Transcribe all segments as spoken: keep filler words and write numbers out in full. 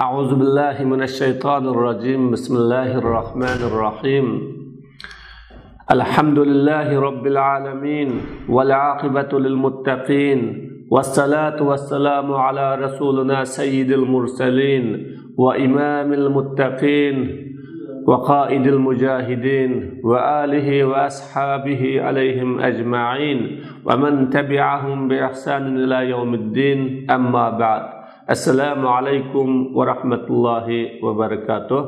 أعوذ بالله من الشيطان الرجيم. بسم الله الرحمن الرحيم. الحمد لله رب العالمين، والعاقبة للمتقين، والصلاة والسلام على رسولنا سيد المرسلين وإمام المتقين وقائد المجاهدين وآله وأصحابه عليهم أجمعين ومن تبعهم بإحسان إلى يوم الدين. أما بعد. السلام عليكم ورحمة الله وبركاته.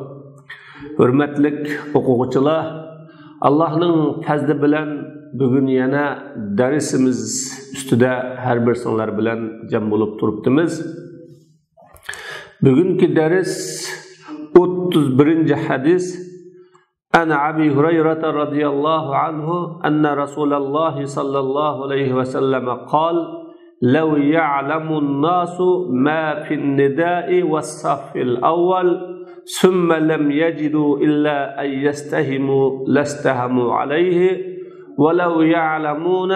ھۆرمەتلىك ئوقۇغۇچىلار، ئاللاھنىڭ پەزلى بىلەن بۈگۈن يەنە دەرسىمىز ئۈستىدە ھەر بىرسىڭلار بىلەن جەم بولۇپ تۇرۇپتىمىز. بۈگۈنكى دەرس ئوتتۇز بىرىنچى ھەدىس. عن أبي هريرة رضي الله عنه أن رسول الله صلى الله عليه وسلم قال: لو يعلم الناس ما في النداء والصف الأول ثم لم يجدوا إلا أن يستهموا لاستهموا عليه، ولو يعلمون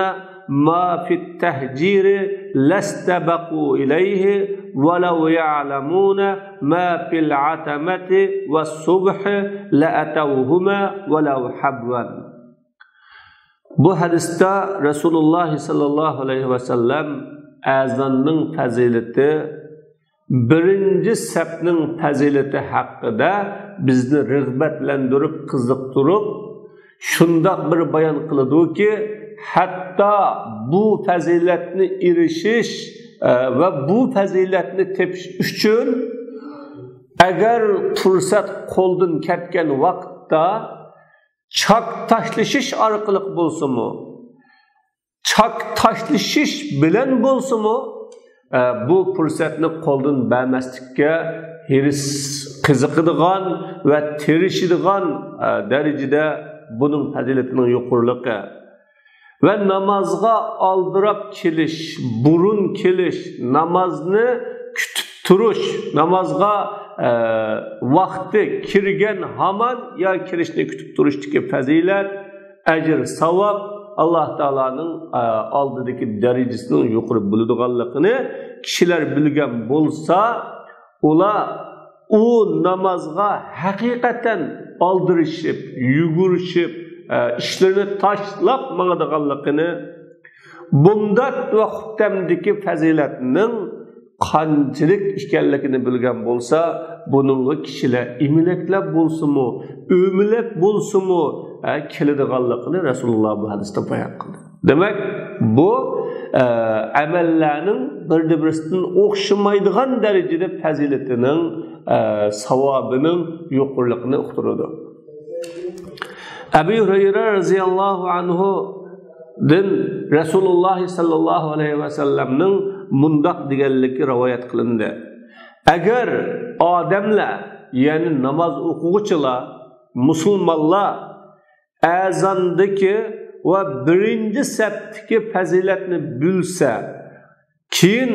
ما في التهجير لاستبقوا إليه، ولو يعلمون ما في العتمة والصبح لأتوهما ولو حبوا. بۇ ھەدىستە رەسۇلۇللاھ سەللەللاھۇ ئەلەيھى ۋەسەللەم ئەزاننىڭ پەزىلىتى، بىرىنچى سەپنىڭ پەزىلىتى ھەققىدە بىزنى رىغبەتلەندۈرۈپ، قىزىقتۇرۇپ، شۇنداق بىر بايان قىلىدۇكى، ھەتتا بۇ پەزىلەتنى ئېرىشىش، ئە، ۋە بۇ پەزىلەتنى تېپىش ئۈچۈن، ئەگەر پۇرسەت قولدىن كەتكەن ۋاقىتتا، چاك تاشلىشىش ئارقىلىق بولسىمۇ، چاك تاشلىشىش بىلەن بولسىمۇ، ئە، بۇ پۇرسەتنى قولدىن بەرمەسلىككە ھېرىس، قىزىقىدىغان ۋە تىرىشىدىغان، ئە، دەرىجىدە بۇنىڭ پەزىلىتىنىڭ يۇقىرىلىقى ۋە نامازغا ئالدىراپ كېلىش، بۇرۇن كېلىش، نامازنى كۈتۈپ تۇرۇش، نامازغا، ئە، ۋاقتى كىرگەن ھامان يا كىرىشنى كۈتۈپ تۇرۇشتىكى پەزىلەت، ئەجىر، ساۋاب، ئاللاھ تائالانىڭ، ئە، ئالدىدىكى دەرىجىسىنىڭ يۇقىرى بولىدىغانلىقىنى كىشىلەر بىلگەن بولسا، ئۇلار ئۇ نامازغا ھەقىقەتەن ئالدىرىشىپ، يۈگۈرۈشۈپ، ئە، ئىشلىرىنى تاشلاپ ماڭىدىغانلىقىنى، بۇمدات ۋە خۇپتەمدىكى پەزىلەتنىڭ قانچىلىك ئىكەنلىكىنى بىلگەن بولسا، بۇنىڭغا كىشىلەر ئىملەكلەپ بولسىمۇ، ئۆمىلەپ بولسىمۇ، ئە، كېلىدىغانلىقىنى رەسۇلۇللاھ بۇ ھەدىستە بايان قىلدى. دېمەك، بۇ، ئە، ئەمەللەرنىڭ بىرىدە بىرسىدىن ئوخشىمايدىغان دەرىجىدە پەزىلىتىنىڭ، ئە، ساۋابىنىڭ يۇقىرىلىقىنى ئۇقتۇرىدۇ. ئەبۇ ھۇرەيرە رەزىياللاھۇ ئەنھۇدىن رەسۇلۇللاھ سەللەللاھۇ ئەلەيھى ۋەسەللەمنىڭ مۇنداق دېگەنلىكى رىۋايەت قىلىندى: ئەگەر ئادەملەر، يەنى ناماز ئوقۇغۇچىلار، مۇسۇلمانلار ئەزاندىكى ۋە بىرىنچى سەپتىكى پەزىلەتنى بىلسە، كېيىن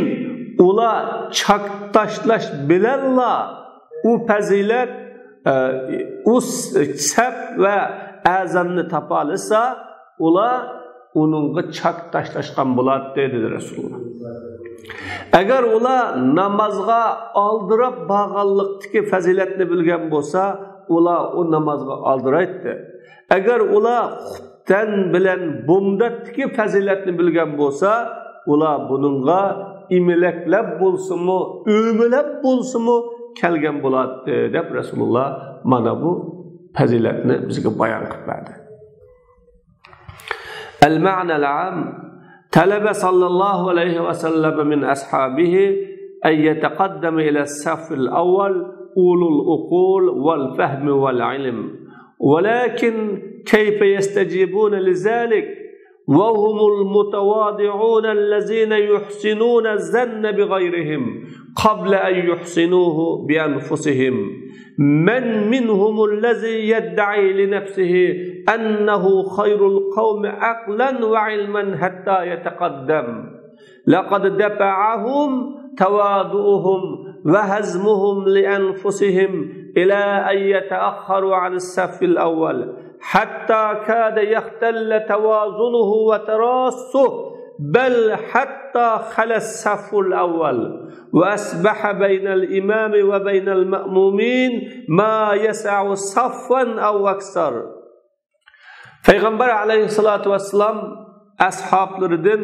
ئۇلار چاك تاشلاش بىلەنلا ئۇ پەزىلەت، ئە، ئۇ س-، سەپ ۋە ئەزاننى تاپالىسا، ئۇلار ئۇنىڭغا چاك تاشلاشقان بولاتتى، دېدى رەسۇلۇللاھ. ئەگەر ئۇلار نامازغا ئالدىراپ بارغانلىقتىكى پەزىلەتنى بىلگەن بولسا، ئۇلار ئۇ نامازغا ئالدىرايتتى. ئەگەر ئۇلار خۇپتەن بىلەن بۇمداتتىكى پەزىلەتنى بىلگەن بولسا، ئۇلار بۇنىڭغا ئىملەكلەپ بولسىمۇ، ئۆمىلەپ بولسىمۇ كەلگەن بولاتتى، دەپ رەسۇلۇللاھ مانا بۇ پەزىلەتنى بىزگە بايان قىلىپ بەردى. المعنى العام: طلب صلى الله عليه وسلم من أصحابه أن يتقدم إلى الصف الأول أولو العقول والفهم والعلم، ولكن كيف يستجيبون لذلك وهم المتواضعون الذين يحسنون الظن بغيرهم قبل أن يحسنوه بأنفسهم؟ من منهم الذي يدعي لنفسه أنه خير القوم عقلا وعلما حتى يتقدم؟ لقد دفعهم تواضعهم وهزمهم لأنفسهم إلى أن يتأخروا عن الصف الأول، حتى كاد يختل توازنه وتراسه، بل حتى خلا الصف الأول وأصبح بين الإمام وبين المأمومين ما يسع صفا أو أكثر. پەيغەمبەر ئەلەيھىسسالاتۇ ۋەسسالام ئەسھابلىرىدىن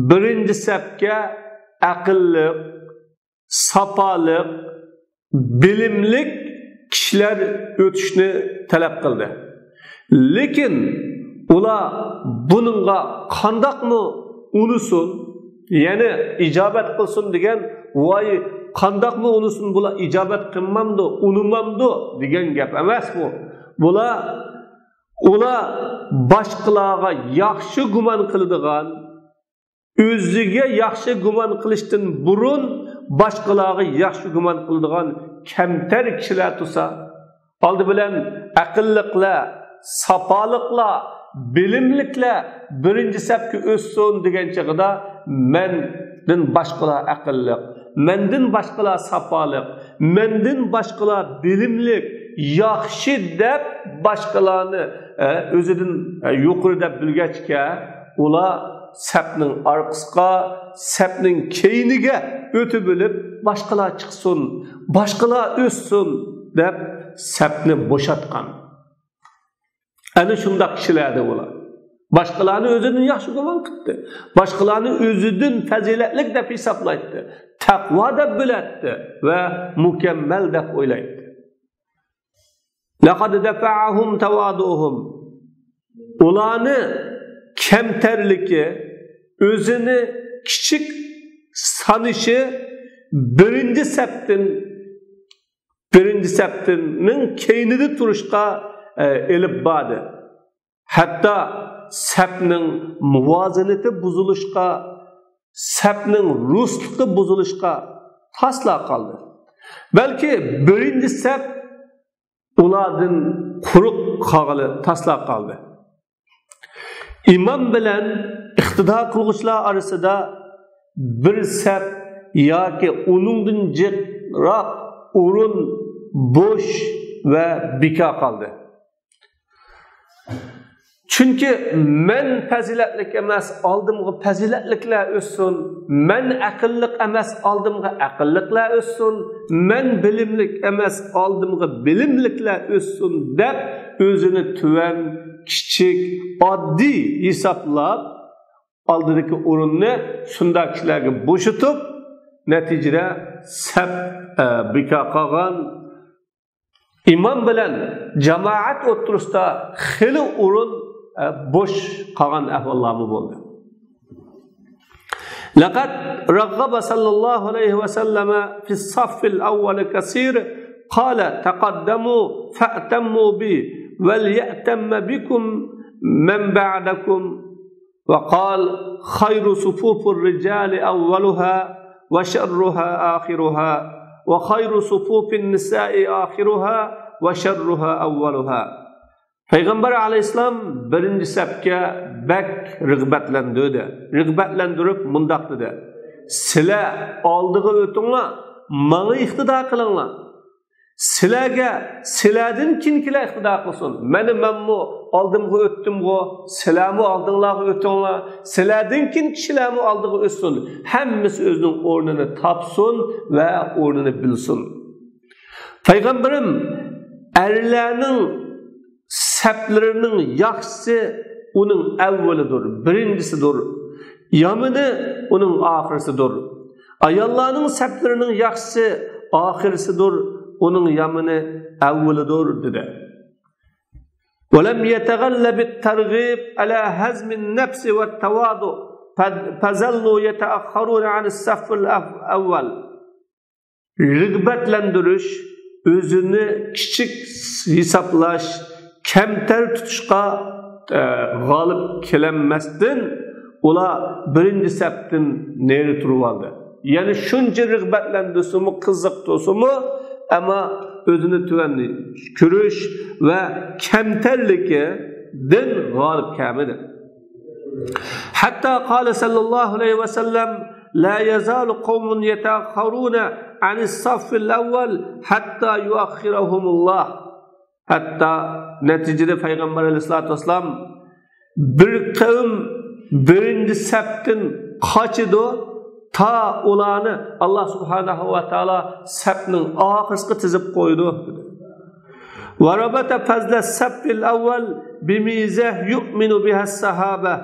بىرىنچى سەپكە ئەقىللىق، ساپالىق، بىلىملىك كىشىلەر ئۆتۈشنى تەلەپ قىلدى. لېكىن ئۇلار بۇنىڭغا قانداقمۇ ئۇنىسۇن، يەنى ئىجابەت قىلسۇن دېگەن، ۋاي، قانداقمۇ ئۇنىسۇن، بۇلار ئىجابەت قىلمامدۇ، ئۇنىمامدۇ دېگەن گەپ ئەمەس بۇ. بۇلار، ئۇلار باشقىلارغا ياخشى گۇمان قىلىدىغان، ئۆزىگە ياخشى گۇمان قىلىشتىن بۇرۇن باشقىلارغا ياخشى گۇمان قىلىدىغان كەمتەر كىشىلەر تۇرسا، ئالدى بىلەن ئەقىللىقلار، ساپالىقلار، بىلىملىكلەر بىرىنچى سەپكە ئۆتسۇن دېگەن چېغىدا، مەندىن باشقىلار ئەقىللىق، مەندىن باشقىلار ساپالىق، مەندىن باشقىلار بىلىملىك، ياخشى دەپ باشقىلارنى، ئە، ئۆزىدىن، ئە، يۇقىرى دەپ بىلگەچكە، ئۇلار سەپنىڭ ئارقىسىغا، سەپنىڭ كەينىگە ئۆتۈۋېلىپ، باشقىلار چىقسۇن، باشقىلار ئۆتسۇن دەپ سەپنى بوشاتقان. ئەنە شۇنداق كىشىلەردە ئۇلار. باشقىلارنى ئۆزىدىن ياخشى گۇمان قىپتۇ. باشقىلارنى ئۆزىدىن پەزىلەتلىك دەپ ھېسابلايتتى. تەقۋا دەپ بىلەتتى ۋە مۇكەممەل دەپ ئويلايتتى. لقد دفعهم تواضعهم. ئۇلارنى كەمتەرلىكى، ئۆزىنى كىچىك سانىشى بىرىنچى سەپتىن، بىرىنچى سەپتىننىڭ كەينىدە تۇرۇشقا، ئە، ئېلىپ باردى. ھەتتا سەپنىڭ مۇۋازىنىتى بۇزۇلۇشقا، سەپنىڭ رۇسلۇقى بۇزۇلۇشقا تاسلا قالدى. بەلكى بىرىنچى سەپ ئۇلاردىن قۇرۇق قالغىلى تاسلا قالدى. ئىمام بىلەن ئىقتىدا قىلغۇچىلار ئارىسىدا بىر سەپ ياكى ئۇنىڭدىن جىقراق ئورۇن بوش ۋە بىكار قالدى. چۈنكى مەن پەزىلەتلىك ئەمەس، ئالدىمغا پەزىلەتلىكلەر ئۆتسۇن، مەن ئەقىللىق ئەمەس، ئالدىمغا ئەقىللىقلار ئۆتسۇن، مەن بىلىملىك ئەمەس، ئالدىمغا بىلىملىكلەر ئۆتسۇن دەپ ئۆزىنى تۆۋەن، كىچىك، ئاددىي ھېسابلاپ، ئالدىدىكى ئورۇننى شۇنداق كىشىلەرگە بوشىتىپ، نەتىجىدە سەپ، ئە، بىكار قالغان، ئىمام بىلەن جامائەت ئوتتۇرىسىدا خېلى ئورۇن، ئە، بوش قالغان ئەھۋاللارمۇ بولدى. لقد رغب صلى الله عليه وسلم في الصف الأول كثير، قال: تقدموا فأتموا بي، وليأتم بكم من بعدكم. وقال: خير صفوف الرجال أولها وشرها آخرها، وخير صفوف النساء آخرها وشرها أولها. پەيغەمبەر ئەلەيھىسسالام بىرىنچى سەپكە بەك رىغبەتلەندۈردى. رىغبەتلەندۈرۈپ مۇنداق دېدى: سىلەر ئالدىغا ئۆتۈڭلار، ماڭا ئىقتىدا قىلىڭلار. سىلەرگە، سىلەردىن كېيىنكىلەر ئىقتىدا قىلسۇن. مانا مەنمۇ ئالدىمغا ئۆتتۈمغۇ، سىلەرمۇ ئالدىڭلارغا ئۆتۈڭلار. سىلەردىن كېيىن كىشىلەرمۇ ئالدىغا ئۆتسۇن. ھەممىسى ئۆزىنىڭ ئورنىنى تاپسۇن ۋە ئورنىنى بىلسۇن. پەيغەمبىرىم، ئەرلەرنىڭ سەپلىرىنىڭ ياخشىسى ئۇنىڭ ئەۋۋىلىدۇر، بىرىنچىسىدۇر. يامىنى ئۇنىڭ ئاخىرىسىدۇر. ئاياللارنىڭ سەپلىرىنىڭ ياخشىسى ئاخىرىسىدۇر، ئۇنىڭ يامىنى ئەۋۋىلىدۇر، دېدى. ولم يتغلب الترغيب على هزم النفس والتواضع، فظلوا يتأخرون عن الصف الأول. رىغبەتلەندۈرۈش، ئۆزىنى كىچىك ھېسابلاش، كەمتەر تۇتۇشقا، ئە، غالىب كېلەلمەستىن، ئۇلار بىرىنچى سەپتىن نېرى تۇرۇۋالدى. يەنى شۇنچە رىغبەتلەندۈرسىمۇ، قىزىقتۇرسىمۇ، ئەمما ئۆزىنى تۆۋەن كۆرۈش ۋە كەمتەرلىكىدىن غالىب كەلمىدى. حتى قال صلى الله عليه وسلم: لا يزال قوم يتأخرون عن الصف الأول حتى يؤخرهم الله. ھەتتا نەتىجىدە پەيغەمبەر ئەلەيھىسسالاتۇ ۋەسسالام: بىر قەۋم بىرىنچى سەپتىن قاچىدۇ، تا ئۇلارنى ئاللا سۇبھانەھۇ ۋە تائالا سەپنىڭ ئاخىرىسىغا تىزىپ قويىدۇ. وربط فضل الصف الأول بميزة يؤمن بها الصحابة،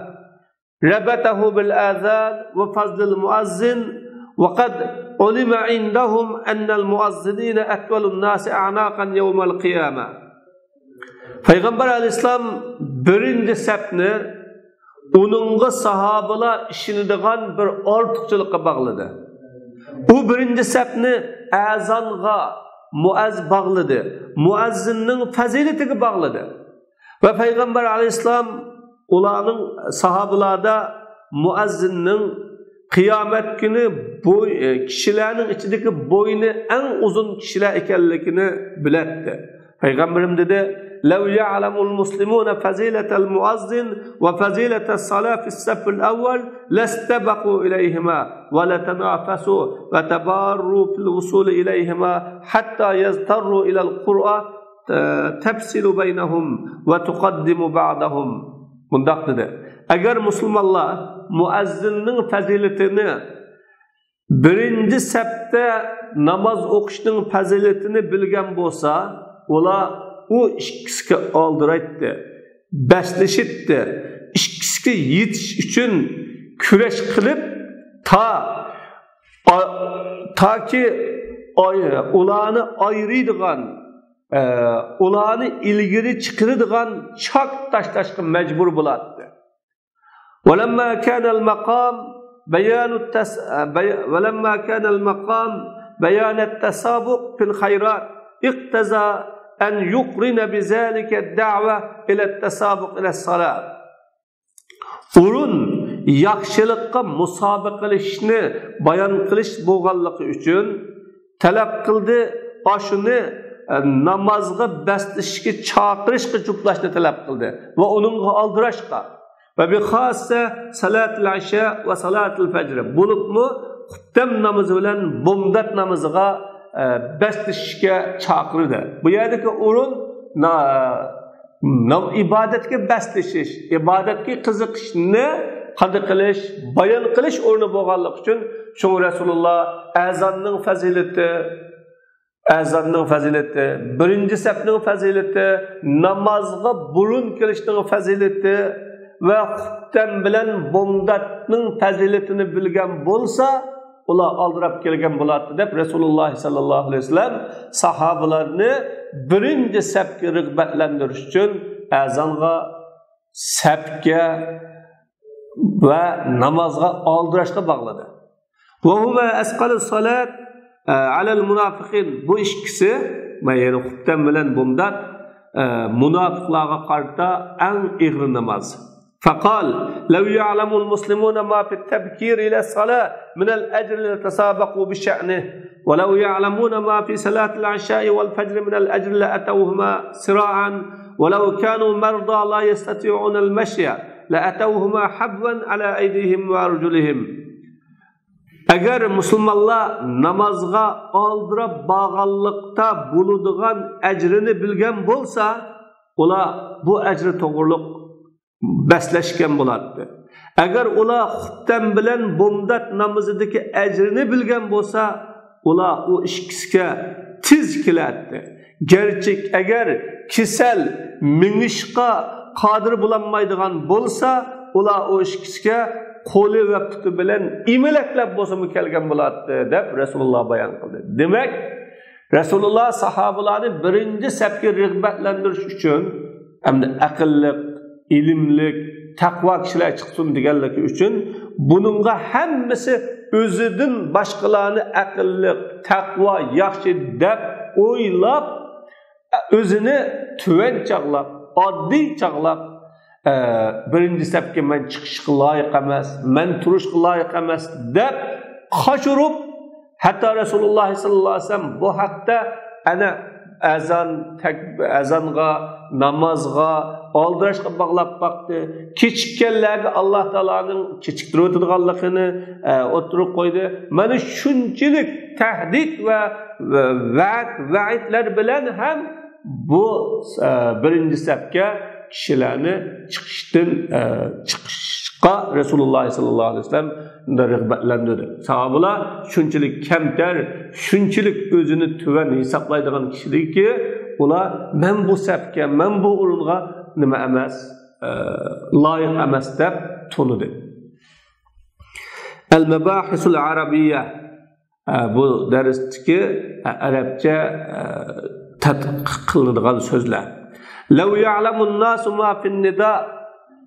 ربطه بالآذان وفضل المؤذن، وقد علم عندهم أن المؤذنين أطول الناس أعناقا يوم القيامة. پەيغەمبەر ئەلەيھىسسالام بىرىنچى سەپنى ئۇنىڭغا ساھابىلار ئىشىنىدىغان بىر ئارتۇقچىلىققا باغلىدى. ئۇ بىرىنچى سەپنى ئەزانغا مۇئەز باغلىدى. مۇئەززىننىڭ پەزىلىتىگە باغلىدى. ۋە پەيغەمبەر ئەلەيھىسسالام ئۇلارنىڭ، ساھابىلاردا مۇئەززىننىڭ قىيامەت كۈنى بوي-، كىشىلەرنىڭ ئىچىدىكى بوينى ئەڭ ئۇزۇن كىشىلەر ئىكەنلىكىنى بىلەتتى. پەيغەمبىرىم دېدى: لو يعلم المسلمون فضيلة المؤذن وفضيلة الصلاة في الصف الأول لاستبقوا إليهما ولتنافسوا وتباروا في الوصول إليهما حتى يضطروا إلى القرعة تفصل بينهم وتقدم بعضهم. مۇنداق دېدى: ئەگەر مۇسۇلمانلار مۇئەززىننىڭ پەزىلىتىنى، بىرىنچى سەپتە ناماز ئوقۇشنىڭ پەزىلىتىنى بىلگەن بولسا، ئۇلار ئۇ ئىككىسىگە ئالدىرايتتى، بەسلىشىتتى، ئىككىسىگە يېتىش ئۈچۈن كۈرەش قىلىپ، تا، ئا-، تاكى ئاي-، ئۇلارنى ئايرىيدىغان، ئە، ئۇلارنى ئىلگىرى چىقىرىدىغان چاك تاشلاشقا مەجبۇر بولاتتى. ولما كان المقام بيان التس-، بي-، ولما كان المقام بيان التسابق في الخيرات اقتضى أن يقرن بذلك الدعوة إلى التسابق إلى الصلاة. ئورۇن ياخشىلىققا مۇسابىقىلىشىشنى بايان قىلىش بولغانلىقى ئۈچۈن، تەلەپ قىلدى، ئاشۇنى، ئە، نامازغا بەسلىشىشكە چاقىرىشقا جۈپلاشنى تەلەپ قىلدى ۋە ئۇنىڭغا ئالدىراشقا. وبخاصة صلاة العشاء وصلاة الفجر. بولۇپمۇ خۇپتەن نامىزى بىلەن بومدات نامىزىغا، ئە، بەسلىشىشكە چاقىردى. بۇ يەردىكى ئورۇن نا-، نام-، ئىبادەتكە بەسلىشىش، ئىبادەتكە قىزىقىشنى قانداق قىلىش، بايان قىلىش ئورنى بولغانلىقى ئۈچۈن، شۇڭا رەسۇلۇللا ئەزاننىڭ پەزىلىتى، ئەزاننىڭ پەزىلىتى، بىرىنچى سەپنىڭ پەزىلىتى، نامازغا بۇرۇن كېلىشنىڭ پەزىلىتى ۋە خۇپتەن بىلەن بومداتنىڭ پەزىلىتىنى بىلگەن بولسا، ئۇلار ئالدىراپ كەلگەن بولاتتى، دەپ رەسۇلۇللا ساللاللاھۇ ئەلەيھى ۋەسەللەم ساھابىلارنى بىرىنچى سەپكە رىغبەتلەندۈرۈش ئۈچۈن ئەزانغا، سەپكە ۋە نامازغا ئالدىراشقا باغلىدى. وهما أثقل الصلاة على المنافقين. بۇ ئىككىسى، يەنى خۇپتەن بىلەن بومدات، ئە، مۇناپىقلارغا قارىتا ئەڭ ئېغىر ناماز. فقال: لو يعلم المسلمون ما في التبكير إلى الصلاة من الأجر لتسابقوا بشأنه، ولو يعلمون ما في صلاة العشاء والفجر من الأجر لأتوهما سراعا، ولو كانوا مرضى لا يستطيعون المشي لأتوهما حبوا على أيديهم وأرجلهم. ئەگەر مۇسۇلمانلار نامازغا ئالدىراپ بارغانلىقتا بولىدىغان ئەجرىنى بىلگەن بولسا، ئۇلار بۇ ئەجرى توغرۇلۇق بەسلەشكەن بولاتتى. ئەگەر ئۇلار خۇپتەن بىلەن بومدات نامىزىدىكى ئەجرىنى بىلگەن بولسا، ئۇلار ئۇ ئىككىسىگە تېز كېلەتتى. گەرچە ئەگەر كېسەل مېڭىشقا قادىر بولالمايدىغان بولسا، ئۇلار ئۇ ئىككىسىگە قولى ۋە پۇتى بىلەن ئېمىلەكلەپ بولسىمۇ كەلگەن بولاتتى، دەپ رەسۇلۇللا بايان قىلدى. دېمەك، رەسۇلۇللا ساھابىلارنى بىرىنچى سەپكە رىغبەتلەندۈرۈش ئۈچۈن، ئەمدى ئەقىللىق، ئىلىملىك، تەقۋا كىشىلەر چىقسۇن دېگەنلىكى ئۈچۈن، بۇنىڭغا ھەممىسى ئۆزىدىن باشقىلارنى ئەقىللىق، تەقۋا، ياخشى دەپ ئويلاپ، ئۆزىنى تۆۋەن چاغلاپ، ئاددىي چاغلاپ، ئە، بىرىنچى سەپكە مەن چىقىشقا لايىق ئەمەس، مەن تۇرۇشقا لايىق ئەمەس دەپ قاچۇرۇپ، ھەتتا رەسۇلۇللا ساللاللاھۇ ئەلەيھى ۋەسەللەم بۇ ھەقتە ئەنە ئەزان، تەك-، ئەزانغا، نامازغا، ئالدىراشقا باغلاپ باقتى. كېچىككەنلەرگە ئاللا تائالانىڭ كېچىكتۈرۈۋېتىدىغانلىقىنى، ئە، ئوتتۇرىغا قويدى. مانا شۇنچىلىك تەھدىت ۋە، ۋە ۋەد، ۋەئىدلەر بىلەن ھەم بۇ، ئە، بىرىنچى سەپكە كىشىلەرنى چىقىشتىن، ئە، چىقىشقا رەسۇلۇللاھ سەللەللاھۇ ئەلەيھى ۋەسەللەم رىغبەتلەندۈردى. ساھابىلار شۇنچىلىك كەمتەر، شۇنچىلىك ئۆزىنى تۆۋەن ھېسابلايدىغان كىشىدىكى، ئۇلار مەن بۇ سەپكە، مەن بۇ ئورۇنغا نېمە ئەمەس، ئە، لايىق ئەمەس دەپ تونۇدى. ئەل مەباھىسۇل ئەرەبىيە، ئە، بۇ دەرستىكى، ئە، ئەرەبچە، ئە، تەتقىق قىلىنىدىغان سۆزلەر. لەۋ يەئلەمۇن ناسۇ ما فىن نىدا،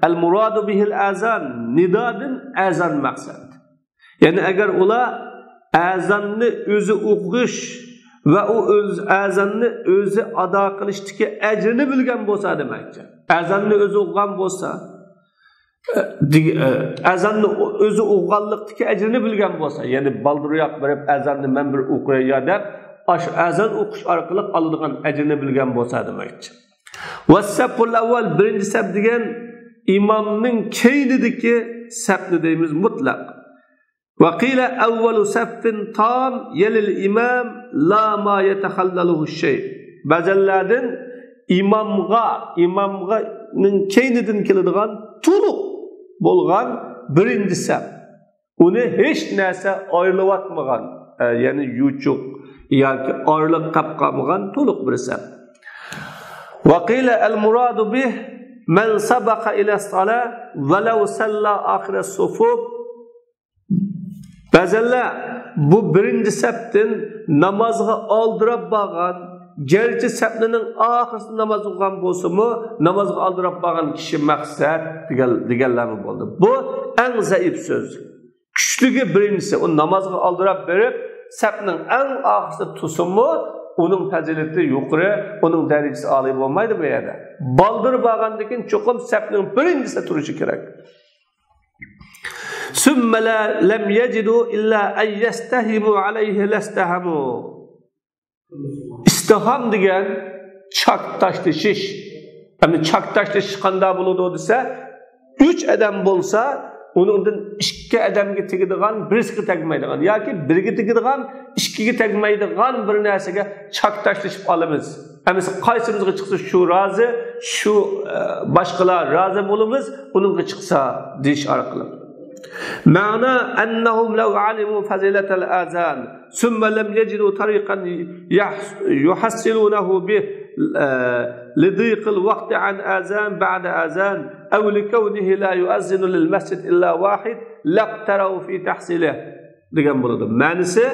ئەل مۇرادۇ بىھىل ئەزان، نىدادىن ئەزان مەقسەت. يەنى ئەگەر ئۇلار ئەزاننى ئۆزى ئوقۇش ۋە ئۇ ئۆز، ئەزاننى ئۆزى ئادا قىلىشتىكى ئەجرىنى بىلگەن بولسا دېمەكچى. ئەزاننى ئۆزى ئوقۇغان بولسا، ئە، دېگ-، ئە، ئەزاننى ئۆ-، ئۆزى ئوقۇغانلىقتىكى ئەجرىنى بىلگەن بولسا، يەنى بالدۇرراق بېرىپ ئەزاننى مەن بىر ئوقۇيا دەپ، ئاشۇ ئەزان ئوقۇش ئارقىلىق ئالىدىغان ئەجرىنى بىلگەن بولسا دېمەكچى. ۋەسسەپۇل ئەۋۋەل، بىرىنچى سەپ دېگەن ئىمامنىڭ كەينىدىكى سەپنى دەيمىز مۇتلەق. ۋە قىلە ئەۋۋەلۇ سەففىن تام يەلىل ئىمام لا ما يەتەخەللەلۇھۇ شەي. بەزەنلەردىن ئىمامغا، ئىمامغا نىڭ كەينىدىن كېلىدىغان تولۇق بولغان بىرىنچى سەپ. ئۇنى ھېچ نەرسە ئايرىلىۋاتمىغان، ئە، يەنى يوچۇق ياكى ئارىلىق قاپ قالمىغان تولۇق بىر سەپ. ۋە قىلە ئەل مۇرادۇ بىھ مەن سەبەقە ئىلەس سالا ۋەلەۋ سەللا ئاخىرەس سۇفۇف. بەزەنلەر بۇ بىرىنچى سەپتىن نامازغا ئالدىراپ بارغان، گەرچە سەپنىڭ ئاخىرسىدا ناماز ئوقۇغان بولسىمۇ، نامازغا ئالدىراپ بارغان كىشى مەقسەت دېگەن، دېگەنلەرمۇ بولدى. بۇ ئەڭ زەئىپ سۆز. كۈچلۈكى بىرىنچىسى، ئۇ نامازغا ئالدىراپ بېرىپ، سەپنىڭ ئەڭ ئاخىرسىدا تۇرسىمۇ، ئۇنىڭ پەزىلىتى يۇقىرى، ئۇنىڭ دەرىجىسى ئالىي بولمايدۇ بۇ يەردە. بالدۇر بارغاندىن كېيىن چوقۇم سەپنىڭ بىرىنچىسىدە تۇرۇشى كېرەك. ثم لم يجدوا إلا أن يستهموا عليه لاستهموا. ئىستىھام دېگەن چاك تاشلىشىش. ئەمدى چاك تاشلىشىش قانداق بولىدۇ دېسە، ئۈچ ئادەم بولسا، ئۇنىڭدىن ئىككى ئادەمگە تېگىدىغان، بىرسىگە تەگمەيدىغان ياكى بىرگە تېگىدىغان، ئىككىگە تەگمەيدىغان بىر نەرسىگە چاك تاشلىشىپ ئالىمىز. ئەمىسە قايسىمىزغا چىقسا شۇ رازى، شۇ، ئە، باشقىلار رازى بولىمىز، ئۇنىڭغا چىقسا دېيىش ئارقىلىق. مەنا أنهم لو علموا فضيلة الأذان ثم لم يجدوا طريقا يحصلونه به لضيق الوقت عن أذان بعد أذان أو لكونه لا يؤذن للمسجد إلا واحد لاقتروا في تحصيله دېگەن بولىدۇ. مەنىسى،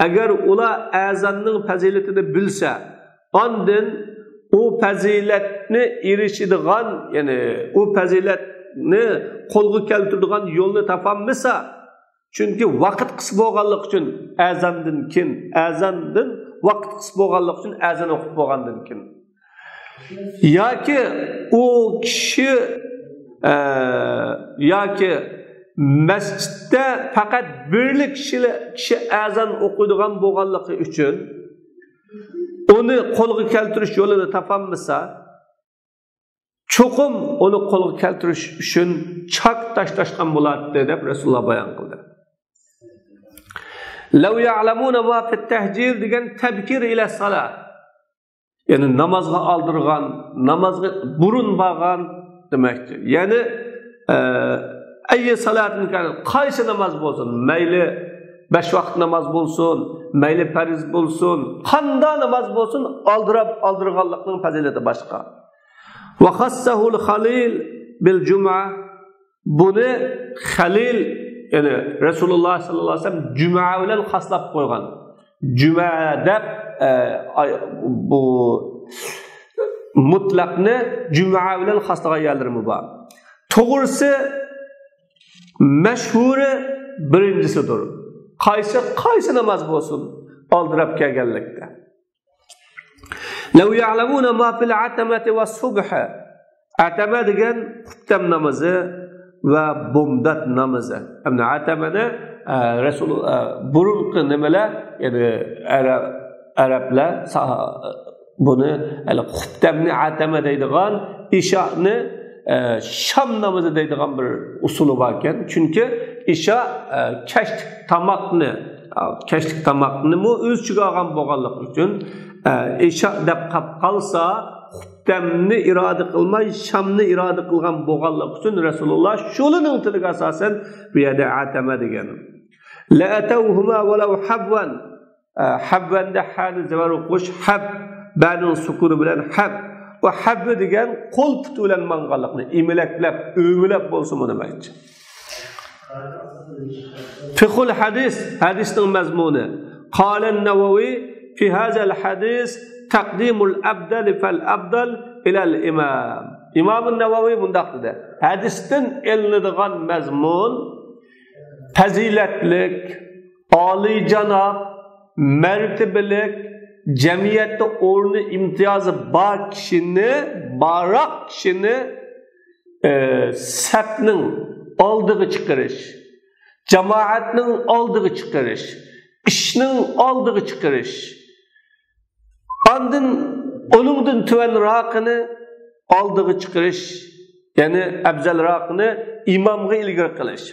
ئەگەر ئۇلار ئەزاننىڭ پەزىلىتىنى بىلسە، ئاندىن ئۇ پەزىلەتنى ئېرىشىدىغان، يەنى ئۇ پەزىلەتنى قولغا كەلتۈرىدىغان يولنى تاپالمىسا، چۈنكى ۋاقىت قىس بولغانلىقى ئۈچۈن ئەزاندىن كېيىن، ئەزاندىن ۋاقىت قىس بولغانلىقى ئۈچۈن ئەزان ئوقۇپ بولغاندىن كېيىن. ياكى ئۇ كىشى، ئە، ياكى مەسچىتتە پەقەت بىرلا كىشىلە-، كىشى ئەزان ئوقۇيدىغان بولغانلىقى ئۈچۈن ئۇنى قولغا كەلتۈرۈش يولىنى تاپالمىسا، چوقۇم ئۇنى قولغا كەلتۈرۈش ئۈچۈن چاك تاشلاشقان بولاتتى، دەپ رەسۇلۇللا بايان قىلدى. لەۋ يەئلەمۇنە ما فىت تەھجىر دېگەن تەبكىر ئىلە سالا. يەنى نامازغا ئالدىرغان، نامازغا بۇرۇن بارغان دېمەكچى. يەنى، ئە، ئەييە سالاتىن كانەت، قايسى ناماز بولسۇن، مەيلى بەش ۋاقىت ناماز بولسۇن، مەيلى پەرز بولسۇن، قانداق ناماز بولسۇن، ئالدىراپ، ئالدىرغانلىقنىڭ پەزىلىتى باشقا. ۋە خەسسەھۇل خەلىل بىل جۇمە. بۇنى خەلىل، يەنى رەسۇلۇللا سەللەللاھۇ ئەلەيھى ۋەسەللەم جۈمە بىلەن خاسلاپ قويغان. جۈمە دەپ، ئە، ئاي-، بۇ مۇتلەقنى جۈمە بىلەن خاسلىغان يەرلىرىمۇ بار. توغرىسى، مەشھۇرى بىرىنچىسىدۇر. قايسى، قايسى ناماز بولسۇن، ئالدىراپ كەلگەنلىكتە. لەۋ يەئلەمۇنە ما فىل ئەتەمەتى ۋە سۇبھى. ئەتەمە دېگەن خۇپتەم نامىزى ۋە بومدات نامىزى. ئەمدى ئەتەمەنى، ئە، رەسۇل، ئە، بۇرۇنقى نېمىلەر، يەنى ئەرەب، ئەرەبلەر سا-، بۇنى، يەنى خۇپتەمنى ئەتەمە دەيدىغان، ئىشانى، ئە، شام نامىزى دەيدىغان بىر ئۇسۇلى باركەن. چۈنكى ئىشا، ئە، كەچلىك تاماقنى، ئە، كەچلىك تاماقنىمۇ ئۆز ئىچىگە ئالغان بولغانلىقى ئۈچۈن، ئە، ئىشا دەپ قاپ قالسا، خۇپتەمنى ئىرادە قىلماي، شامنى ئىرادە قىلغان بولغانلىقى ئۈچۈن رەسۇلۇللا شۇلىنىڭ تىلىگە ئاساسەن بۇ يەردە ئەتەمە دېگەن. لەئەتەۋھۇما ۋەلەۋ ھەبۋەن. ئە، ھەبۋەندە ھەنى زەۋەر ئوقۇش، ھەب، بەنىڭ سۈكۈنى بىلەن ھەب. ئۇ ھەب دېگەن قول پۇتى بىلەن ماڭغانلىقنى، ئىمىلەكلەپ، ئۆمىلەپ بولسىمۇ دېمەكچى. فىقھۇل ھەدىس، ھەدىسنىڭ مەزمۇنى. قالەن نەۋەۋى في هذا الحديث تقديم الأفضل فالأفضل إلى الإمام. ئىمام نەۋەۋى مۇنداق دېدى، ھەدىستىن ئېلىنىدىغان مەزمۇن پەزىلەتلىك، ئالىيجاناب، مەرتىبىلىك، جەمئىيەتتە ئورنى، ئىمتىيازى بار كىشىنى، بارراق كىشىنى، ئە، سەپنىڭ ئالدىغا چىقىرىش، جامائەتنىڭ ئالدىغا چىقىرىش، ئىشنىڭ ئالدىغا چىقىرىش، ئاندىن ئۇنىڭدىن تۆۋەنراقىنى ئالدىغا چىقىرىش، يەنى ئەپزەلراقىنى ئىمامغا ئىلگىرى قىلىش.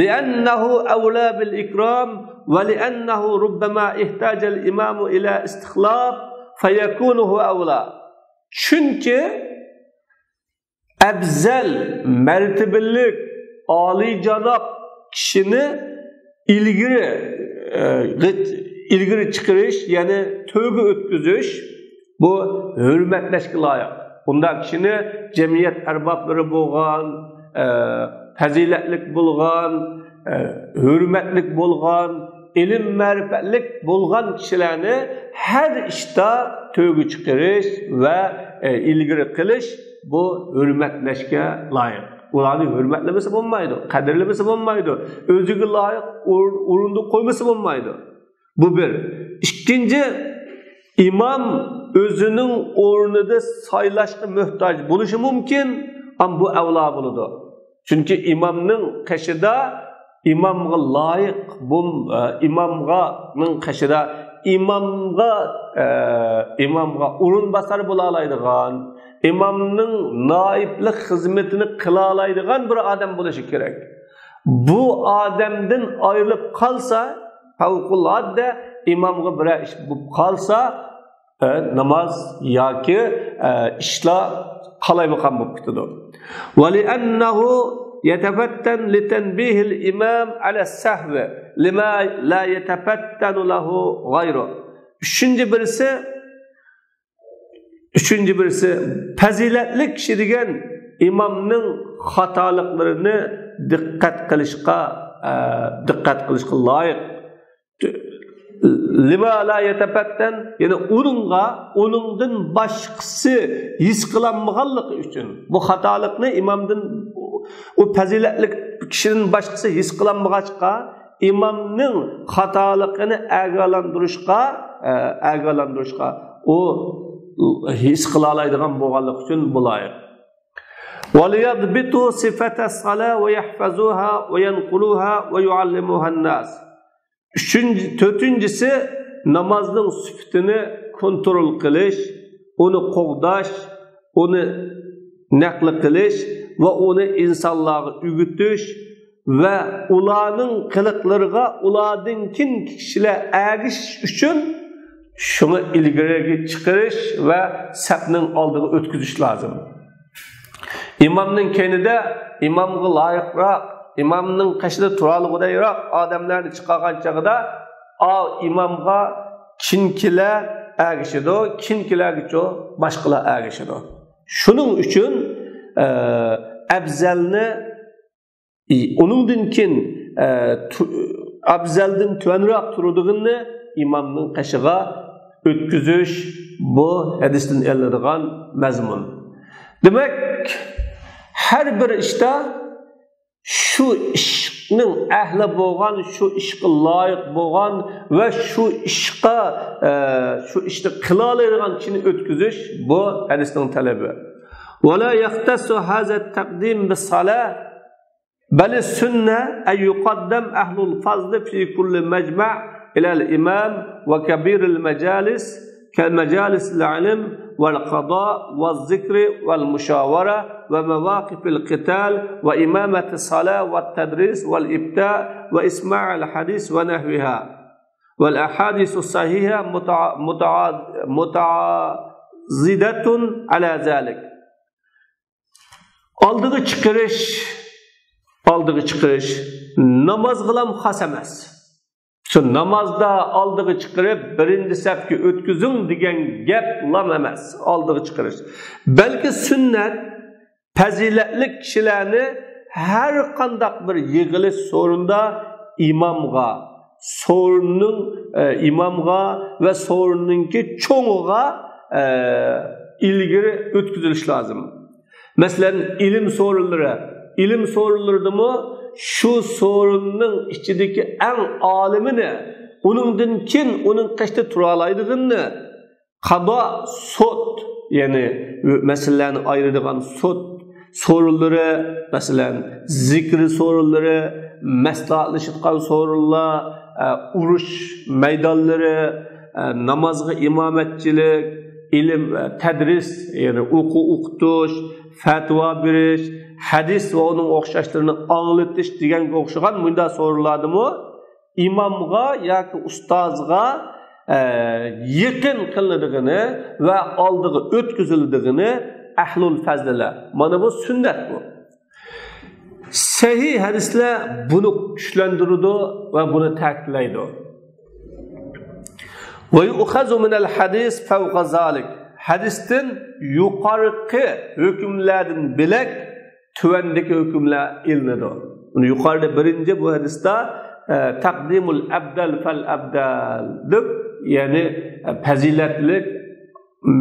لأنه أولى بالإكرام ولأنه ربما احتاج الإمام إلى استخلاف فيكون هو أولى. چۈنكى ئەپزەل، مەرتىبىلىك، ئالىيجاناب كىشىنى ئىلگىرى، ئە، ئىلگىرى چىقىرىش، يەنى تۆرگە ئۆتكۈزۈش، بۇ ھۆرمەتلەشكە لايىق. بۇنداق كىشىنى جەمئىيەت ئەربابلىرى بولغان، ئە، پەزىلەتلىك بولغان، ئە، ھۆرمەتلىك بولغان، ئىلىم مەرىپەتلىك بولغان كىشىلەرنى ھەر ئىشتا تۆرگە چىقىرىش ۋە، ئە، ئىلگىرى قىلىش، بۇ ھۆرمەتلەشكە لايىق. ئۇلارنى ھۆرمەتلىمىسە بولمايدۇ، قەدىرلىمىسە بولمايدۇ، ئۆزىگە لايىق ئور-، ئورۇندا قويمىسا بولمايدۇ. بۇ بىر. ئىككىنچى، ئىمام ئۆزىنىڭ ئورنىدا سايلاشقا موھتاج بولۇشى مۇمكىن، ئەمما بۇ ئەۋلا بولىدۇ. چۈنكى ئىمامنىڭ قېشىدا ئىمامغا لايىق بوم-، ئە، ئىمامغانىڭ قېشىدا ئىمامغا، ئە، ئىمامغا ئورۇنباسار بولالايدىغان، ئىمامنىڭ نائىبلىق خىزمىتىنى قىلالايدىغان بىر ئادەم بولۇشى كېرەك. بۇ ئادەمدىن ئايرىلىپ قالسا، پەۋقۇلئاددە ئىمامغا بىرەر ئىش بولۇپ قالسا، ئە، ناماز ياكى، ئە، ئىشلار قالايمىقان بولۇپ كېتىدۇ. ولأنه يتفتن لتنبيه الإمام على السهو لما لا يتفتن له غيره. ئۈچىنچى بىرسى، ئۈچىنچى بىرسى، پەزىلەتلىك كىشى دېگەن ئىمامنىڭ خاتالىقلىرىنى دىققەت قىلىشقا، ئە، دىققەت قىلىشقا لايىق. لما لا يتفتن، يەنى ئۇنىڭغا، ئۇنىڭدىن باشقىسى ھېس قىلالمىغانلىقى ئۈچۈن. بۇ خاتالىقنى ئىمامدىن، ئۇ پەزىلەتلىك كىشىدىن باشقىسى ھېس قىلالمىغاچقا، ئىمامنىڭ خاتالىقىنى ئاگاھلاندۇرۇشقا، ئە، ئاگاھلاندۇرۇشقا ئۇ ھېس قىلالايدىغان بولغانلىقى ئۈچۈن بۇ لايىق. وليضبطوا صفة الصلاة ويحفظوها وينقلوها ويعلموها الناس. ئۈچىنچى، تۆتىنچىسى، نامازنىڭ سۈپىتىنى كونترول قىلىش، ئۇنى قوغداش، ئۇنى نەقىل قىلىش ۋە ئۇنى ئىنسانلارغا ئۆگىتىش ۋە ئۇلارنىڭ قىلىقلىرىغا ئۇلاردىن كېيىنكى كىشىلەر ئەگىشىش ئۈچۈن شۇڭا ئىلگىرىگە چىقىرىش ۋە سەپنىڭ ئالدىغا ئۆتكۈزۈش لازىم. ئىمامنىڭ كەينىدە ئىمامغا لايىقراق، ئىمامنىڭ قېشىدا تۇرالىغۇدەكراق ئادەملەرنى چىقارغان چېغىدا، ئاۋۇ ئىمامغا كېيىنكىلەر ئەگىشىدۇ، كېيىنكىلەرگىچۇ باشقىلار ئەگىشىدۇ. شۇنىڭ ئۈچۈن، ئە، ئەپزەلنى ئۇنىڭدىن كېيىن، ئە، تۇ-، ئەپزەلدىن تۆۋەنرەك تۇرىدىغىنىنى ئىمامنىڭ قېشىغا ئۆتكۈزۈش، بۇ ھەدىستىن ئېلىنىدىغان مەزمۇن. دېمەك، ھەر بىر ئىشتا شۇ ئىشنىڭ ئەھلى بولغان، شۇ ئىشقا لايىق بولغان ۋە شۇ ئىشقا، ئە، شۇ ئىشنى قىلالايدىغان كىشىنى ئۆتكۈزۈش، بۇ ھەدىسنىڭ تەلىپى. ولا يختص هذا التقديم بالصلاة، بل السنة أن يقدم أهل الفضل في كل مجمع إلى الإمام وكبير المجالس كمجالس العلم والقضاء والذكر والمشاورة ومواقف القتال وإمامة الصلاة والتدريس والإفتاء وإسماع الحديث ونحوها. والأحاديث الصحيحة متع-، متع-، متع-، زىيادەتۇن ئەلا زالىك. ئالدىغا چىقىرىش، ئالدىغا چىقىرىش نامازغىلام خاس ئەمەس. شۇ نامازدا ئالدىغا چىقىرىپ، بىرىنچى سەپكە ئۆتكۈزۈڭ دېگەن گەپ لام ئەمەس، ئالدىغا چىقىرىش. بەلكى سۈننەت، پەزىلەتلىك كىشىلەرنى ھەر قانداق بىر يىغىلىش سورۇندا ئىمامغا، سورۇننىڭ، ئە، ئىمامغا ۋە سورۇننىڭكى چوڭىغا، ئە، ئىلگىرى ئۆتكۈزۈلۈش لازىم. مەسىلەن، ئىلىم سورۇنلىرى. ئىلىم سورۇنلىرىدىمۇ شۇ سورۇننىڭ ئىچىدىكى ئەڭ ئالىمىنى، ئۇنىڭدىن كېيىن ئۇنىڭ قېشىدا تۇرالايدىغىنىنى، قازا، سوت، يەنى مەسىلىلەرنى ئايرىيدىغان سوت سورۇنلىرى، مەسىلەن، زىكرى سورۇنلىرى، مەسلىھەتلىشىدىغان سورۇنلار، ئە، ئۇرۇش مەيدانلىرى، ئە، نامازغا ئىمامەتچىلىك، ئىلىم، ئە، تەدرىس، يەنى ئوقۇ ئوقۇتۇش، پەتىۋا بېرىش، ھەدىس ۋە ئۇنىڭ ئوخشاشلىرىنى ئاڭلىتىش دېگەنگە ئوخشىغان مۇنداق سورۇنلاردىمۇ ئىمامغا ياكى ئۇستازغا، ئە، يېقىن قىلىنىدىغىنى ۋە ئالدىغا ئۆتكۈزۈلىدىغىنى ئەھلۇل پەزىلە. مانا بۇ سۈننەت بۇ. سەھىھ ھەدىسلەر بۇنى كۈچلەندۈرىدۇ ۋە بۇنى تەكىتلەيدۇ. ويؤخذ من الحديث فوق ذلك. ھەدىستىن يۇقىرىقى ھۆكۈملەردىن بۆلەك تۆۋەندىكى ھۆكۈملەر ئېلىنىدۇ. بۇنى يۇقىرىدا بىرىنچى بۇ ھەدىستە، ئە، تەقدىمۇل ئەبدەل فەل ئەبدەل دەپ، يەنى، ئە، پەزىلەتلىك،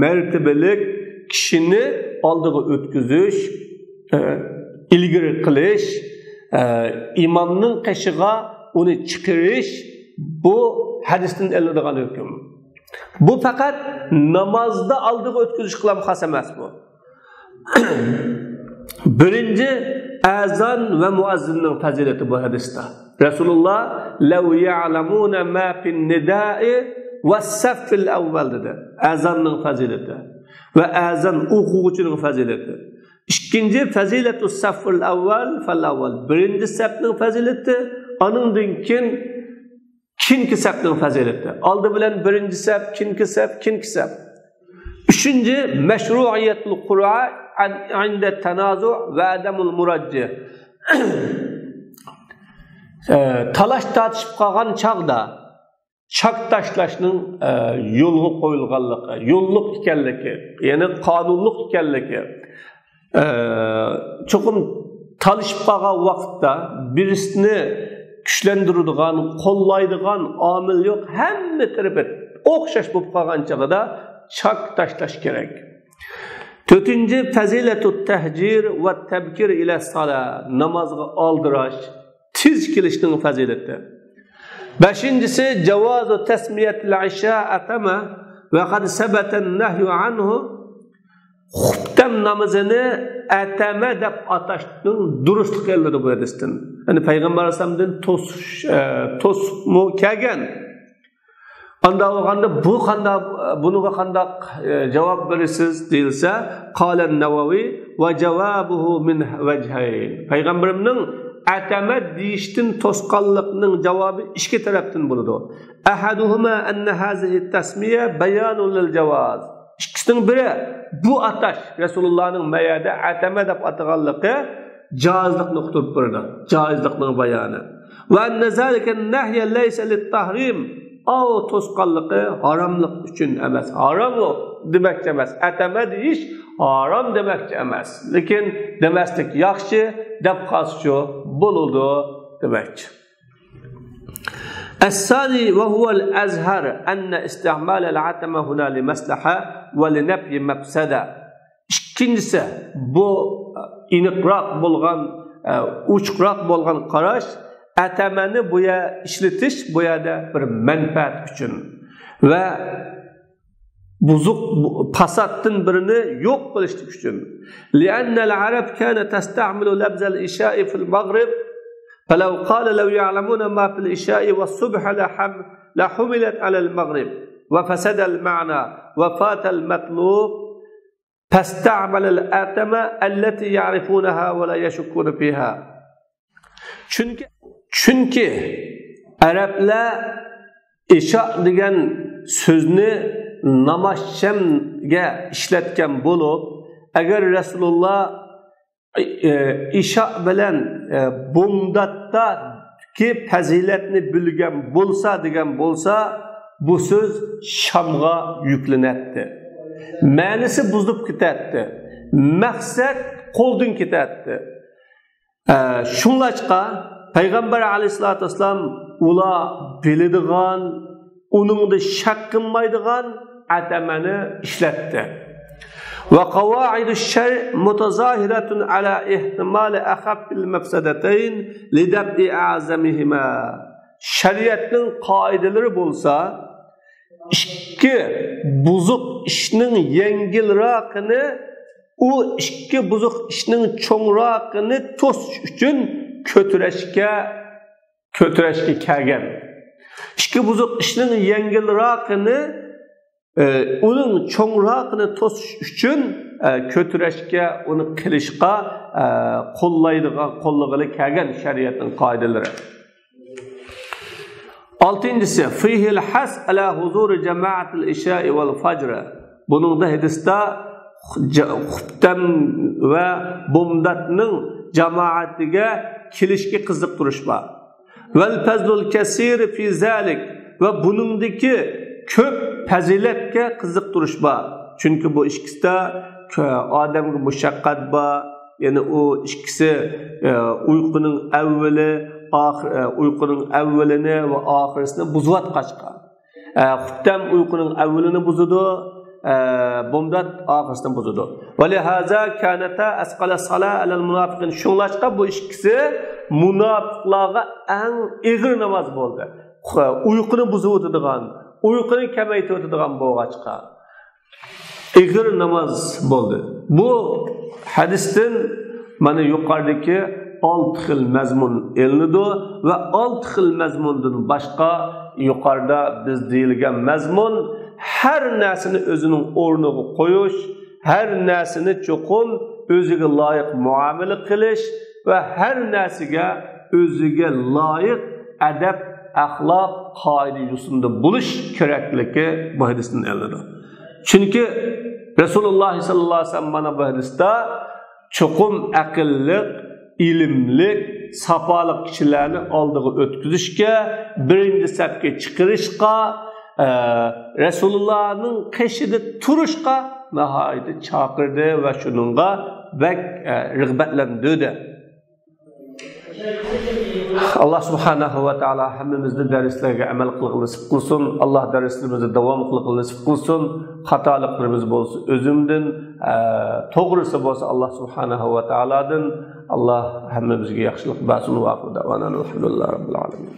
مەرتىبىلىك كىشىنى ئالدىغا ئۆتكۈزۈش، ئە، ئىلگىرى قىلىش، ئە، ئىمامنىڭ قېشىغا ئۇنى چىقىرىش، بۇ ھەدىستىن ئېلىنىدىغان ھۆكۈم. بۇ پەقەت نامازدا ئالدىغا ئۆتكۈزۈشكىلا خاس ئەمەس بۇ. بىرىنچى، ئەزان ۋە مۇئەززىننىڭ پەزىلىتى بۇ ھەدىستە. رەسۇلۇللا، لو يعلمون ما في النداء والصف الأول دېدى. ئەزاننىڭ پەزىلىتى ۋە ئەزان ئوقۇغۇچىنىڭ پەزىلىتى. ئىككىنچى، فەزىلەتۇ سەففىل ئەۋۋەل فەل ئەۋۋەل. بىرىنچى سەپنىڭ پەزىلىتى، ئانىڭدىن كېيىن كېيىنكى سەپنىڭ پەزىلىتى. ئالدى بىلەن بىرىنچى سەپ، كېيىنكى سەپ، كېيىنكى سەپ. ئۈچىنچى، مەشرۇئىيەتۇل قۇرئا ئەن-، ئىندە تەنازۇ ۋە ئەدەمۇل مۇراججە. ئە، تالاش تارتىشىپ قالغان چاغدا چاك تاشلاشنىڭ، ئە، يولغا قويۇلغانلىقى، يوللۇق ئىكەنلىكى، يەنى قانۇنلۇق ئىكەنلىكى. ئە، چوقۇم تالىشىپ قالغان ۋاقىتتا بىرسىنى كۈچلەندۈرىدىغان، قوللايدىغان ئامىل يوق، ھەممە تەرىپى ئوخشاش بولۇپ قالغان چاغدا چاك تاشلاش كېرەك. تۆتىنچى، فەزىلەتۇت تەھجىر ۋە تەبكىر ئىلە سالا، نامازغا ئالدىراش، تېز كېلىشنىڭ پەزىلىتى. بەشىنچىسى، جاۋازۇ تەسمىيەتىل ئىشا ئەتەمە ۋە قەد سەبەتەن نەھيۇ ئەنھۇ. خۇپتەم نامىزىنى ئەتەمە دەپ ئاتاشنىڭ دۇرۇسلۇقى ئېلىنىدۇ بۇ ھەدىستىن. يەنى پەيغەمبەر ئەلەيھىسسالامدىن توس-، ئە، توسۇقمۇ كەلگەن. ئانداق بولغاندا بۇ قانداق، بۇنىڭغا قانداق، ئە، جاۋاب بېرىسىز دېيىلسە، قالەن نەۋەۋى ۋە جاۋابۇھۇ مىن ۋەجھەين. پەيغەمبىرىمنىڭ ئەتەمە دېيىشتىن توسقانلىقنىڭ جاۋابى ئىككى تەرەپتىن بولىدۇ. ئەھەدۇھۇما ئەننە ھازىھىت تەسمىيە بەيانۇن لىل جاۋاز. ئىككىسىنىڭ بىرى، بۇ ئاتاش، رەسۇلۇللانىڭ مەيەدە ئەتەمە دەپ ئاتىغانلىقى جائىزلىقنى ئۇقتۇرۇپ بېرىدۇ. جائىزلىقنىڭ بايانى. ۋە ئەننە زالىكەن نەھيە لەيسە لىت تەھرىم. ئاۋۇ توسقانلىقى ھاراملىق ئۈچۈن ئەمەس. ھارام ئۇ دېمەكچى ئەمەس. ئەتەمە دېيىش ھارام دېمەكچى ئەمەس. لېكىن دېمەسلىك ياخشى، دەپ قالسىچۇ بولىدۇ دېمەكچى. ئەسسانى ۋە ھۇۋەل ئەزھەر ئەننە ئىستىئمالەل ئەتەمە ھۇنا لىمەسلەھە ۋە لىنەپيى مەپسەدە. ئىككىنچىسى، بۇ ئېنىقراق بولغان، ئوچۇقراق بولغان قاراش، ئەتەمەنى بۇ يەر ئىشلىتىش، بۇ يەردە بىر مەنپەئەت ئۈچۈن ۋە بۇزۇق، پاساتتىن بىرىنى يوق قىلىشلىق ئۈچۈن. لأن العرب كانت تستعمل لفظ العشاء في المغرب، فلو قال لو يعلمون ما في العشاء والصبح لحم-، لحملت على المغرب، وفسد المعنى، وفات المطلوب، فاستعمل الأتمة التي يعرفونها ولا يشكون فيها. چۈنكى، چۈنكى ئەرەبلەر ئىشا دېگەن سۆزنى نامازشەمگە ئىشلەتكەن بولۇپ، ئەگەر رەسۇلۇللا ئىشا بىلەن بومداتتىكى پەزىلەتنى بىلگەن بولسا دېگەن بولسا، بۇ سۆز شامغا يۈكلىنەتتى. مەنىسى بۇزۇلۇپ كېتەتتى. مەقسەت قولدىن كېتەتتى. ئە، شۇڭلاشقا پەيغەمبەر ئەلەيھىسسالاتۇ ۋەسسالام ئۇلار بىلىدىغان، ئۇنىڭدا شەك قىلمايدىغان ئەتەمەنى ئىشلەتتى. وقواعد الشرع متظاهرة على احتمال أخف المفسدتين لدفع أعظمهما. شەرىئەتنىڭ قائىدىلىرى بولسا ئىككى بۇزۇق ئىشنىڭ يەڭگىلراقىنى، ئۇ ئىككى بۇزۇق ئىشنىڭ چوڭراقىنى توسۇش ئۈچۈن كۆتۈرەشكە، كۆتۈرەشكە كەلگەن. ئىككى بۇزۇق ئىشنىڭ يەڭگىلراقىنى، ئە، ئۇنىڭ چوڭراقىنى توسۇش ئۈچۈن، ئە، كۆتۈرەشكە، ئۇنى قىلىشقا، ئە، قوللايدىغان، قوللىغىلى كەلگەن شەرىئەتنىڭ قائىدىلىرى. ئالتىنچىسى، فيه الحث على حضور جماعة العشاء والفجر. بۇنىڭدا ھەدىستە جا-، خۇپتەم ۋە بومداتنىڭ جامائەتىگە كېلىشكە قىزىقتۇرۇش بار. والفضل الكثير في ذلك، ۋە بۇنىڭدىكى كۆپ پەزىلەتكە قىزىقتۇرۇش بار. چۈنكى بۇ ئىككىسىدە كۆ-، ئادەمگە مۇشەققەت بار. يەنى ئۇ ئىككىسى، ئە، ئۇيقۇنىڭ ئەۋۋىلى، ئاخىر، ئە، ئۇيقۇنىڭ ئەۋۋىلىنى ۋە ئاخىرىسىنى بۇزۇۋاتقاچقا. ئە، خۇپتەم ئۇيقۇنىڭ ئەۋۋىلىنى بۇزىدۇ، ئە، بومدات ئاخىرىسىنى بۇزىدۇ. ولهذا كانتا أثقل الصلاة على المنافقين. شۇڭلاشقا بۇ ئىككىسى مۇناپىقلارغا ئەڭ ئېغىر ناماز بولدى. خۇ-، ئۇيقۇنى بۇزۇۋېتىدىغان، ئۇيقۇنى كېمەيتىۋېتىدىغان بولغاچقا. ئېغىر ناماز بولدى. بۇ ھەدىستىن مانا يۇقىرىدىكى ئالتە خىل مەزمۇن ئېلىنىدۇ ۋە ئالتە خىل مەزمۇندىن باشقا يۇقىرىدا بىز دېيىلگەن مەزمۇن ھەر نەرسىنى ئۆزىنىڭ ئورنىغا قويۇش، ھەر نەرسىنى چوقۇم ئۆزىگە لايىق مۇئامىلە قىلىش ۋە ھەر نەرسىگە ئۆزىگە لايىق ئەدەپ، ئەخلاق، قائىدە يوسۇندا بولۇش كېرەكلىكى بۇ ھەدىستىن ئېلىنىدۇ. چۈنكى رەسۇلۇللاھ سەللەللاھۇ ئەلەيھى ۋەسەللەم مانا بۇ ھەدىستە چوقۇم ئەقىللىق، ئىلىملىك، ساپالىق كىشىلەرنى ئالدىغا ئۆتكۈزۈشكە، بىرىنچى سەپكە چىقىرىشقا، ئە، رەسۇلۇللاھنىڭ قېشىدا تۇرۇشقا ناھايىتى چاقىردى ۋە شۇنىڭغا بەك، ئە، رىغبەتلەندۈردى. ئاللاھ سۇبھانەھۇ ۋە تائالا ھەممىمىزنى دەرسلەرگە ئەمەل قىلغىلى نېسىپ قىلسۇن. ئاللاھ دەرسلىرىمىزنى داۋام قىلغىلى نېسىپ قىلسۇن. خاتالىقلىرىمىز بولسا ئۆزۈمدىن، ئە، توغرىسى بولسا ئاللاھ سۇبھانەھۇ ۋە تائالادىن. ئاللاھ ھەممىمىزگە ياخشىلىق بەرسۇن. ۋە ئاخىرۇ دەۋانا ئەلھەمدۇلىللاھى رەببىل ئالەمىن.